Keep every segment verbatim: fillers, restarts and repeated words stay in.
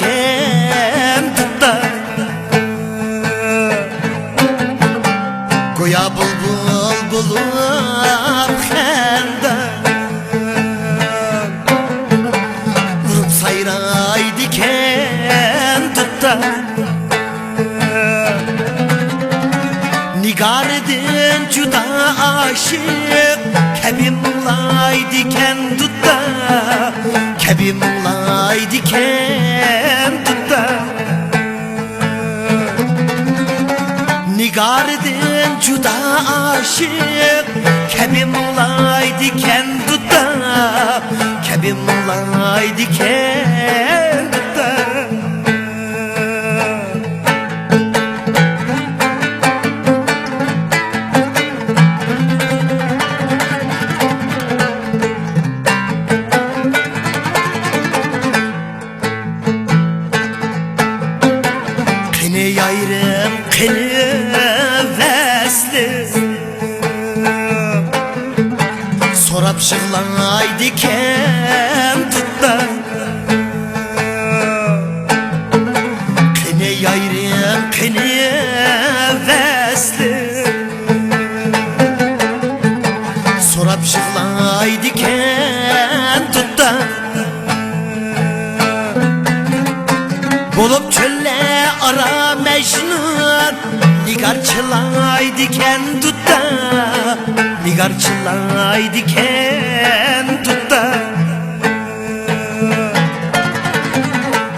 كەن دۇتتا، گويا بۇلبۇل بولۇپ خەندان ئۇرۇپ سايرايدىكەن دۇتتا. نىگارىدىن جۇدا ئاشىق كەبى مۇڭلايدىكەن دۇتتا، كەبى مۇڭلايدىكەن دۇتتا. نىگارىدىن جۇدا ئاشىق كەبى مۇڭلايدىكەن دۇتتا، كەبى مۇڭلايدىكەن دۇتتا. قېنى يايرىم، قېنى ۋەسلىم، سوراپ يىغلايدىكەن دۇتتا. قېنى يايرىم، قېنى ۋەسلىم، سوراپ يىغلايدىكەن دۇتتا. بولۇپ چۆللەر ئارا مەجنۇن، نىگار چىلايدىكەن دۇتتا، نىگار چىلايدىكەن دۇتتا.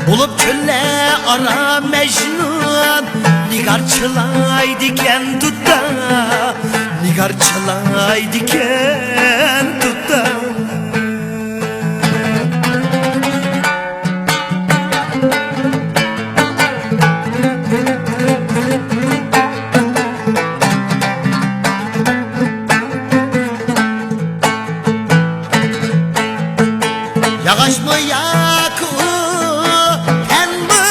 بولۇپ چۆللەر ئارا مەجنۇن، نىگار چىلايدىكەن دۇتتا، نىگار چىلايدىكەن دۇتتا. ياغاچمۇ ياكى ئۇ تەنمۇ؟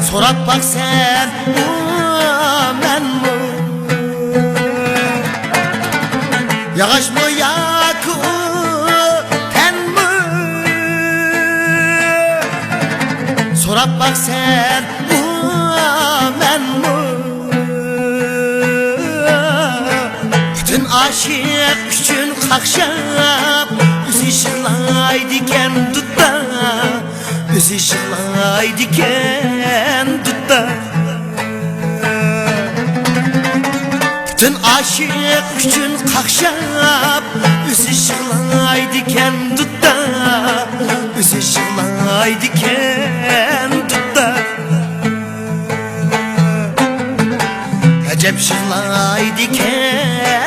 سوراپ باق سەن ئۇ مەنمۇ؟ ياغاچمۇ ياكى ئۇ تەنمۇ؟ سوراپ باق سەن ئۇ مەنمۇ؟ پۈتۈن ئاشىق ئۈچۈن قاقشاپ، ئۆزى يىغلايدىكەن دۇتتا، ئۆزى يىغلايدىكەن دۇتتا. پۈتۈن ئاشىق ئۈچۈن قاقشاپ، ئۆزى يىغلايدىكەن دۇتتا، ئۆزى يىغلايدىكەن دۇتتا. ئەجەب يىغلايدىكەن.